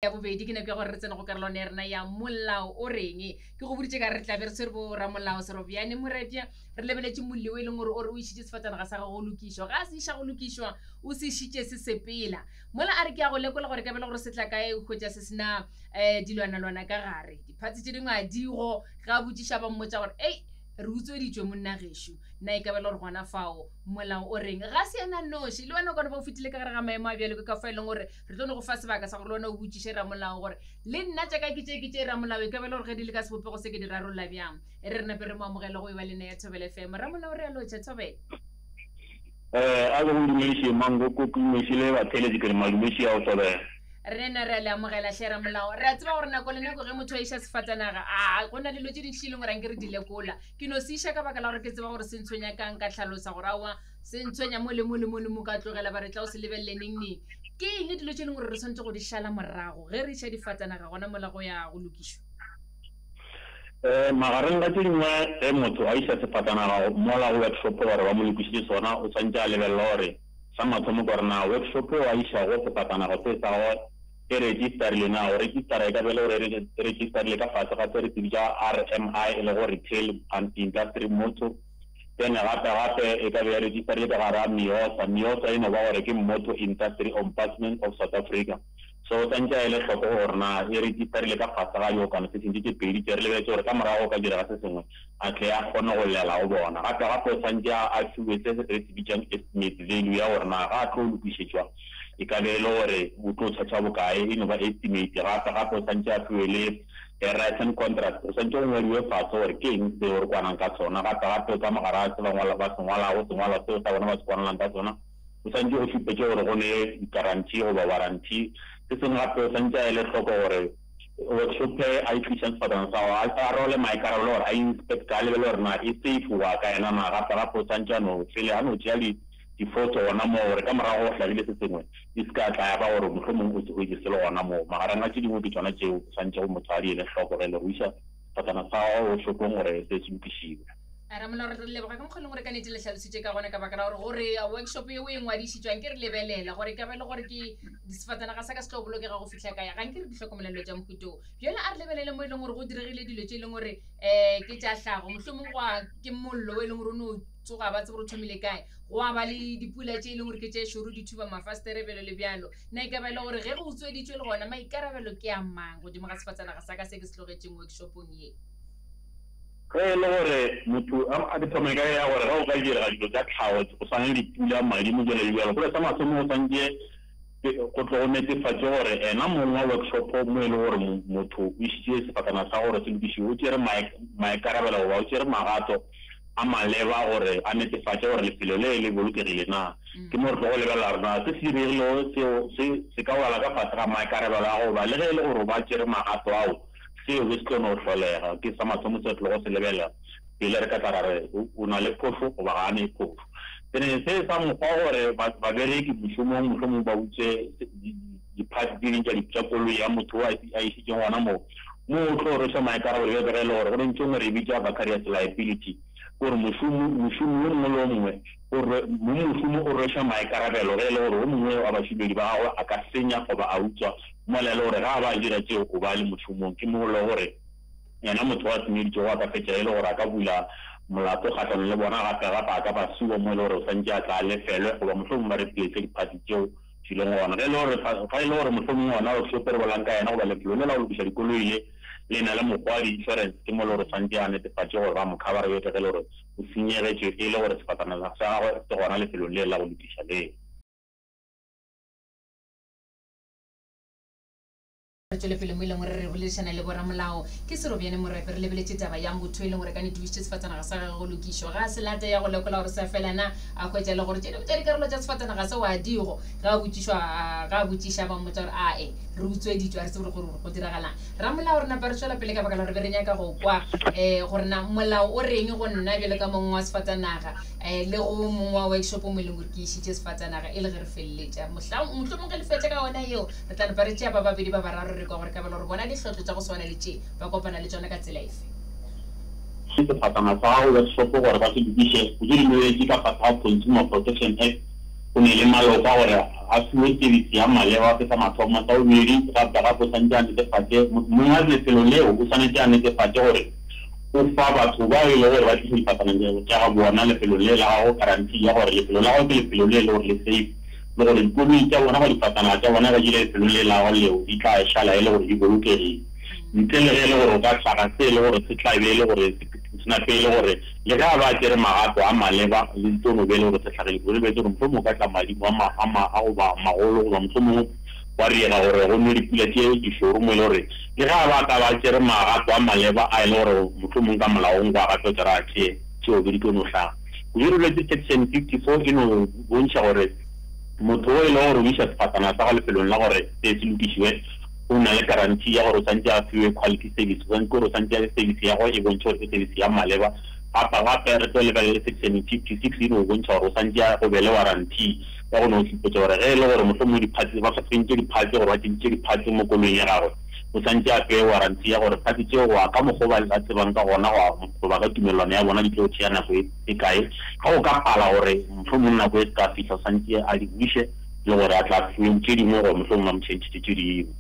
Ya bobedi ke nako ya gore re tsene go karolwana ya rena ya molao o reng. Ke go boditše ka re tla be re tshwere bo ramolao Serobjane Morepja, re lebeletše molli o e leng gore o re o išitše sefatanaga sa gagwe go lokišwa. Ga a se iša go lokišwa o se išitše se sepela. Mola a re ke ya go lekola gore ka bele gore se tla kae o hwetša se sena um dilwanalwana ka gare. Diphatse tše dingwe a digo, ge a botšiša ba mmotša gore ei re utsweditšwe monna gešo. Na e ka bele gore gona fao molao o reng? Ga se yena noši, le wena o ka no ba o fetile ka gare ga maemo a bjalo ke ka fa e leng gore Re tlo no go fa sebaka sa gore le wena o botšiše ramolao gore le nna tša ka ke tše ke tše ramolao e ka ba le gore ge di le ka sebopego se ke di rarolla bjang. E re re nape re mo amogele go e ba le nna ya Thobela FM. Ramolao re a lotšha, Thobela. Eh, a ke go dumediše Mankoko, ke dumediše le batheeletši ke re madumeši a go Thobela. Re nna re a le amogela hle ramolao. Re a tseba gore nako le nako ge motho a iša sefatanaga, a go na le dilo tše dintši e leng gore anke re di lekola. Ke no se iša ka baka la gore ke tseba gore se ntshwenya kang ka hlalosa gore aowa se ntshwenya mo le mo le mo le mo ka tlogela ba re tla o se lebelele neng neng. Ke eng dilo tše e leng gore re swanetše go di šala morago ge re iša difatanaga gona mola go ya go lokišwa? Um Magareng ga tše dingwe ge motho a iša sefatanaga mola go workshop gore ba mo lokišetše sona o swanetše a lebelela gore sa mathomo ke gore na workshop o a išago sefatanaga se sa gagwe e registarile na, go registara e ka be e le gore e registarile ka fase ga se re se bitša RMI e lego Retail Industry Motor. Then gape gape e ka be ya registerile ka gare ga MIOSA. MIOSA e no ba gore ke Motor Industry Ombudsman of South Africa. So o swantše a ele hloko gore na e registerile ka fase ga di-organisation tše tše pedi tše, re lebeletse gore ka morago go ka direga se sengwe a tle a kgone go llela go bona. Gape gape o swantše a fiwe se re se bitšang estimate value ya gore na ga a tlo lokišetšwa e ka be e le gore o tlo charger bokae, e no ba estimate. Gape gape o swantše a fiwe le A written contract, go swanetše go ngwadiwe fase gore ke eng seo re kwanang ka sona. Gape gape ka mo gare ga se ba ngwala, ba se ngwalago, sengwalwa seo sa bona ba se kwanalang ka sona, o swanetše o šupetše gore go ne guarantee goba warranty. Se sengwe gape o swanetše a ele hloko gore workshop e a e tlišang sefatana sa gagwe, a rwale maikarabelo gore a inspecte, a lebelele gore na e safe go ya ka yena na. Gape gape o swanetše a no fele a no tšea di difoto gona moo gore ka morago go hlagile se sengwe e se ka tla ya ba gore mohlomongwe o se hwetše se le gona moo. Magareng a tše dingwe ke tšona tšeo o swanetšego motho a di ele hloko ge e le go iša sefatana sa gagwe workshopong gore se se lokišiwe. Ramolao, re leboga ka mokgwa e leng gore ka nnete le hlalositše ka gona ka baka la gore gore workshop yeo e ngwadišitšwe anke re lebelela gore e ka ba e le gore ke sefatanaga sa ka se tlo bolokega go fihla kae, ga nke re di hlokomela dilo tša mohuta wo. Bjale a re lebelele mo e leng gore go diregile dilo tše e leng gore um ke tša hlago, mohlomongwe gwa ke mollo o e leng gore o no tsoga ba tsebe gore o thomile kae, gwa ba le dipula tše e leng gore ke tše šoro di thuba mafastere bjalo le bjalo. Na e ka ba e le gore ge go utsweditšwe le gona maikarabelo ke a mang godimo ga sefatanaga sa ka se ke se tlogetšeng workshopong ye? Ge e le gore motho a ke thome ka ya gore ge go ka direga dilo tša tlhago go swana le dipula, madimo bjalo le bjalo, gore sa mathomo go swantše go tlo go netefatše gore ena mong wa workshop mo e le gore motho o išitše sefatanaga sa gore se lokišiwe o tšere maikarabelo goba o tšere magato a maleba gore a netefatše gore lefelo le le bolokegile na. Ke mo re tlogo lebelela gore na se se diregilego seo se se ka wela ka fase ga maikarabelo a goba le ge e le gore o ba tšere magato ao, seo be se tlo no hlolega. Ke sa mathomo se re tlogo se lebelela pele re ka tla ra re o na le phošo goba ga a ne phošo. Then se sa mokgwa gore babereki mošomong mohlomongwe ba utswe di-parts tše dingwe tša koloi ya motho o a išitšeng gona moo, Mo o tlo rweša maikarabelo bjalo ka ge e le gore go ne ntho e nngwe re e bitša vicarious liability, ke gore mošomi, mošomi yo mongwe le yo mongwe o rwe, mongmošomo o rweša maikarabelo ge e le gore yo mongwe wa bašomedi ba gagwe a ka senya goba a utswa mola e le gore ge a ba a dira tšeo o ba a le mošomong. Ke mo le gore yena motho a senyeditšego a ka fetša e le gore a ka bula molato kgahlanong le bona gape gape a ka ba suwa mo e le gore o santše a tla a lefelwe goba mohlomongwe ba replace di-parts tšeo tšwileng gona. Ge e le gore, ge e le gore mohlomongwe gona workshop e re bolang ka yena goba lefelo le la go lokiša dikoloi le, le na le mokgwa wa di-insurance, ke mo e le gore swanetše a netefatše gore ba mo cover-a bjalo ka ge e le gore o senyegetšwe e le gore sefatanaga sa gagwe se gona lefelong le la go lokiša le. Re tšwele pele mo e leng gore re boledišana le boramolao. Ke Serobjane Morepe, re lebeletše taba ya motho e leng gore ka nnete o išitše sefatanaga sa gagwe go lokišwa. Ga a se late ya go lekola gore se a fela na, a hwetša le gore tše dingwe tša dikarolo tša sefatanaga seo a digo. Ge a botšišwa, ge a botšiša ba mmotša gore ae, re utsweditšwe, ga re tsebe gore go diragalang. Ramolao re napa re tšwela pele ka baka la gore be re nyaka go kwa um gore na molao o reng go nna bjalo ka mong wa sefatanaga um le go mong wa workshop mo e leng gore ke išitše sefatanaga e le ge re feleletša. Mohlomong ge le fetša ka yona yeo, Re tla napa re tšea ba babedi ba bararo re kwa gore kabelo gore bona dihlotlo tša go swana le tše ba kopana le tšona ka tsela efe. Se sefatana sa gago workshop gore ba se lokiše, o di dumeletše ka fase ga Consumer Protection Act. O ne le malokwa gore a fiwe service ya maleba, se sa mathomo. Sa bobedi, gape gape o swanetše a netefatše, monga lefelo leo o swanetše a netefatše gore o fa batho bao e lego gore ba tliša difatana tša ga bona lefelong le la gago guarantee ya gore lefelo la gago ke lefelo le e le gore le safe le gore dikoloi tša bona goba difatanaga tša bona ge di ile lefelong le la gago leo di tla šala e le gore di bolokegile ntle le ge e le gore o ka hlaga se e le gore se tla be e le gore se nape e le gore Le ge a ba a tšere magato a maleba, le tlo no be e le gore se hlagile. Re lebetše gore mohlomongwe o ka tla madimo a ma, a ma, a goba magolo, goba mohlomongwe gwa riega gore go nwe dipula tše dišoro mo e le gore le ge a ba a ka ba a tšere magato a maleba a e le gore mohlomongwe ka molaong gwa gatwa tša ra tšee, tšeo be di tlo no hlaga. Kudu re boletše Section 54 e no bontšha gore motho o e lego gore o iša sefatanaga sa gagwe lefelong la gore se se lokišiwe, o na le guarantee ya gore o santše a fiwe quality service, o santše gore o santše service ya gagwe e bontšhe gore ke service ya maleba. Gape gape re tlo lebelela le section 56 e no bontšha gore o santše a go be le warranty ya go no šupetša gore ge e le gore mohlomongwe di-parts ba tsentše di-parts gore ba tsentše di-parts mo koloing ya gagwe o santše a fiwe warranty ya gore parts tšeo go ya ka mokgwa o ba tsebang ka gona goba ka tumelelano ya bona di tlo tšea nako e kae. Ge go ka pala gore mohlomongwe nako e se ka fihla o santše a di buše le gore a tla fiwe tše dingwe goba mohlomongwe ba mo tšhentšhetše tše dingwe.